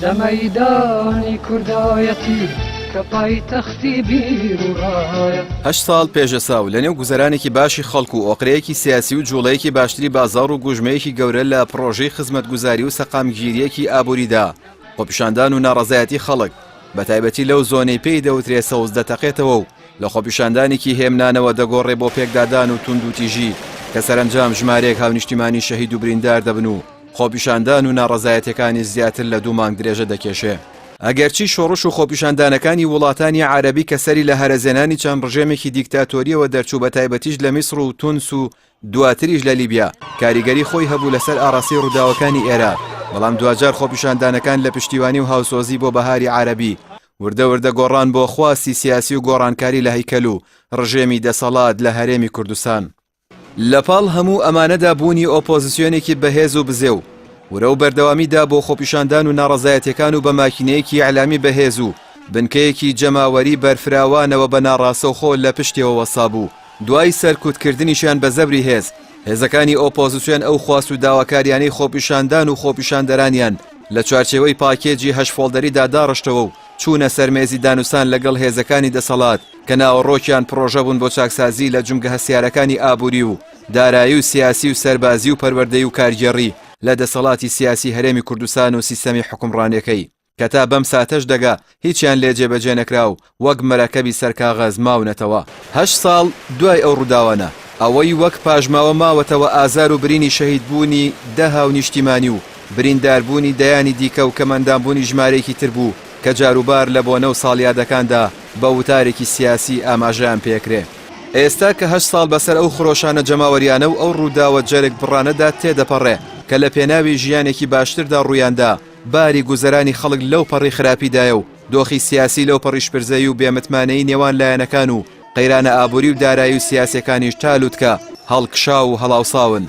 لە مەیدانی کوردایەتی کە پایتەختی بیر و ڕایە. هەشت ساڵ پێش ئێستا و لەنێو گوزەرانێکی باشی خەڵک و ئۆقرەیەکی سیاسی و جوڵەیەکی باشتری بازاڕ و گوژمەیەکی گەورە لە پڕۆژەی خزمەتگوزاری و سەقامگیرییەکی ئابووریدا خۆپیشاندان و ناڕەزایەتی خەڵک بەتایبەتی لەو زۆنەی پێی دەوترێ سەوز دەتەقێتەوە و لە خۆپیشاندانێکی هێمنانەوە دەگۆڕێ بۆ پێکدادان و توندوتیژی کە سەرەنجام ژمارەیەک هاونیشتیمانی شەهید و بریندار دەبن و خۆپیشاندان و ناڕەزایەتیەکانیش زیاتر لە دوو مانگ درێژە دەکێشێ. ئەگەرچی شۆڕش و خۆپیشاندانەکانی وڵاتانی عەرەبی کە سەری لە هەرەزێنانی چەند ڕژێمێکی دیکتاتۆریەوە دەرچوو بەتایبەتیش لە میسڕ و تونس و دواتریش لە لیبیا کاریگەری خۆی هەبوو لەسەر ئاڕاستەی ڕووداوەکانی ئێرە بەڵام دواجار خۆپیشاندانەکان لە پشتیوانی و هاوسۆزی بۆ بەهاری عەرەبی وردە وردە گۆڕان بۆ خواستی سیاسی و گۆڕانکاری لە هەیکەل و ڕژێمی دەسەڵات لە هەرێمی کوردستان. لە پاڵ هەموو ئەمانەدا بوونی ئۆپۆزسیۆنێکی بەهێز و بزێو، ورە و بەردەوامی دا بۆ خۆپیشاندان و ناڕەزایەتیەکان و بە ماکینەیەکی ئیعلامی بەهێز و بنکەیەکی جەماوەری بەرفراوانەوە بە ناڕاستەوخۆ لە پشتیەوە وەستابوو. دوای سەرکوتکردنیشیان بە زەبری هێز، هێزەکانی ئۆپۆزسیۆن ئەو خواست و داواکاریانەی خۆپیشاندان و خۆپیشاندەرانیان لە چوارچێوەی پاکێجی هەشت فۆڵدەریدا داڕشتەوە و چوونە سەر مێزی دانوستان لەگەڵ هێزەکانی دەسەڵات کە ناوەڕۆکیان پڕۆژە بوون بۆ چاکسازی لە جومگە هەستیارەکانی ئابووری و دارایی و سیاسی و سەربازی و پەروەردەی و کارگێڕی لە دەسەڵاتی سیاسی هەرێمی کوردستان و سیستەمی حوکمڕانیەکەی کە تا بەم ساتەش دەگا هیچیان لێ جێبەجێ نەکرا و وەک مەرەکەبی سەر کاغەز ماونەتەوە. هەشت ساڵ دوای ئەو ڕووداوانە، ئەوەی وەک پاشماوە ماوەتەوە ئازار و برینی شەهیدبوونی دە هاونیشتیمانی و برینداربوونی دەیانی دیکە و کەمئەندامبوونی ژمارەیەکی تر بوو کە جاروبار لە بۆنە و ساڵیادەکاندا بە وتارێکی سیاسی ئاماژەیان پێکرێ. ئێستا کە هەشت ساڵ بەسەر ئەو خرۆشانە جەماوەریانە و ئەو ڕووداوە جەرگ بڕانەدا تێدەپەڕێ کە لە پێناوی ژیانێکی باشتردا ڕوویاندا، باری گوزەرانی خەڵک لەو پەڕی خراپیدایە و دۆخی سیاسی لەو پەڕی شپرزەیی و بێمتمانەیی نێوان لایەنەکان و قەیرانە ئابووری و دارایی و سیاسیەکانیش تا لوتکە هەڵکشاو و هەڵاوساون.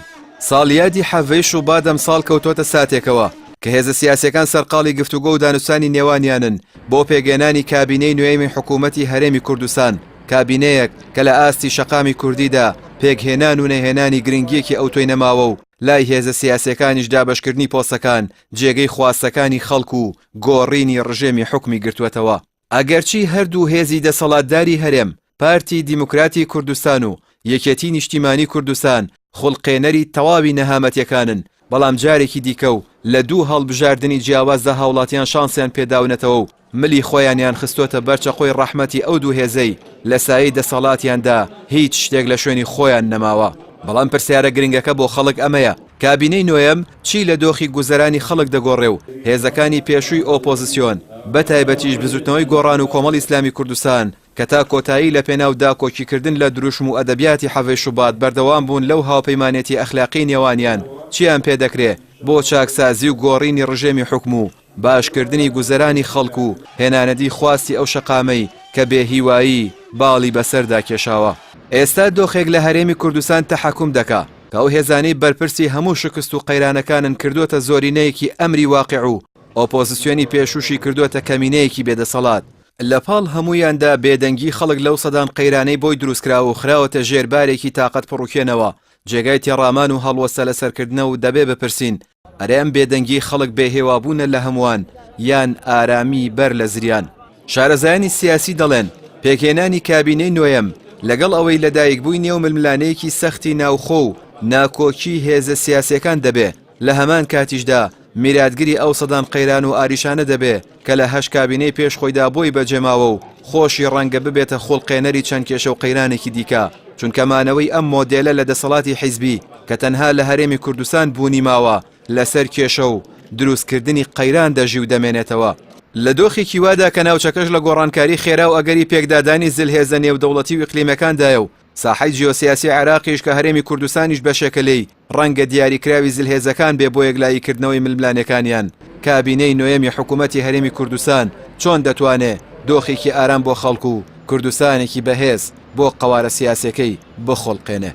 ساڵیادی حەڤەی شوبات ئەمساڵ کەوتۆتە ساتێکەوە کە هێزە سیاسیەکان سەرقاڵی گفتوگۆ و دانوستانی نێوانیانن بۆ پێکهێنانی کابینەی نوێیەمی حکوومەتی هەرێمی کوردستان، کابینەیەک کە لە ئاستی شەقامی کوردیدا پێکهێنان و نەهێنانی گرنگییەکی ئەوتۆی نەماوە و لای هێزە سیاسیەکانیش دابەشکردنی پۆستەکان جێگەی خواستەکانی خەڵک و گۆڕینی ڕژێمی حوکمی گرتووەتەوە. ئەگەرچی هەردوو هێزی دەسەڵاتداری هەرێم، پارتی دیموکراتی کوردستان و یەکێتی نیشتیمانی کوردستان، خوڵقێنەری تەواوی نەهامەتیەکانن، بەڵام جارێکی دیکە و لە دوو هەڵبژاردنی جیاوازدا هاوڵاتیان شانسیان پێداونەتەوە و ملی خۆیانیان خستۆتە بەر چەقۆی ڕەحمەتی ئەو دوو هێزەی لە سایەی دەسەڵاتیاندا هیچ شتێک لە شوێنی خۆیان نەماوە. بەڵام پرسیارە گرنگەکە بۆ خەڵک ئەمەیە، کابینەی نۆیەم چی لە دۆخی گوزەرانی خەڵک دەگۆڕێ و هێزەکانی پێشووی ئۆپۆزسیۆن بە تایبەتیش بزوتنەوەی گۆڕان و کۆمەڵی ئیسلامی کوردستان کە تا کۆتایی لە پێناو داکۆکیکردن لە دروشم و ئەدەبیاتی حەڤەی شوبات بەردەوام بوون لەو هاوپەیمانێتی ئەخلاقیی نێوانیان چیان پێ دەکرێ بۆ چاکسازی و گۆڕینی ڕژێمی حوکم و باشکردنی گوزەرانی خەڵک و هێنانەدی خواستی ئەو شەقامەی کە بێ هیوایی باڵی بەسەردا کێشاوە. ئێستا دۆخێک لە هەرێمی کوردستان تەحەکوم دەکا کە ئەو هێزانەی بەرپرسی هەموو شکست و قەیرانەکانن کردۆتە زۆرینەیەکی ئەمری واقع و ئۆپۆزسیۆنی پێشووشی کردۆتە کەمینەیەکی بێدەسەڵات. لە پاڵ هەموویاندا بێدەنگی خەڵک لەو سەدان قەیرانەی بۆی دروستکراوە و خراوەتە ژێر بارێکی تاقەت پڕوکێنەوە جێگای تێڕامان و هەڵوەستە لەسەرکردنە و دەبێ بپرسین ئەرێ ئەم بێدەنگیەی خەڵک بێهێوابوونە لە هەمووان یان ئارامی بەر لە زریان؟ شارەزایانی سیاسی دەڵێن، پێکهێنانی کابینەی نۆیەم لەگەڵ ئەوەی لەدایکبووی نێو ململانێیەکی سەختی ناوخۆ و ناکۆکی هێزە سیاسیەکان دەبێ، لە هەمان کاتیشدا میراتگری ئەو سەدان قەیران و ئاریشانە دەبێ کە لە هەشت کابینەی پێش خۆیدا بۆی بەجێماوە و خۆشی ڕەنگە ببێتە خوڵقێنەری چەند کێشە و قەیرانێکی دیکە، چونکە مانەوەی ئەم مۆدێلە لە دەسەڵاتی حیزبی کە تەنها لە هەرێمی کوردستان بوونی ماوە لەسەر کێشە و دروستکردنی قەیران دەژی و دەمێنێتەوە. لە دۆخێکی وادا کە ناوچەکەش لە گۆڕانکاری خێرا و ئەگەری پێکدادانی زلهێزە نێودەوڵەتی و ئیقلیمەکاندایە و ساحەی جیۆسیاسی عێراقیش کە هەرێمی کوردستانیش بەشێکە لێی، ڕەنگە دیاریکراوی زلهێزەکان بێ بۆ یەکلاییکردنەوەی ململانێکانیان، کابینەی نۆیەمی حکوومەتی هەرێمی کوردستان چۆن دەتوانێ دۆخێکی ئارام بۆ خەڵک و کوردستانێکی بەهێز بۆ قەوارە سیاسیەکەی بخوڵقێنێ؟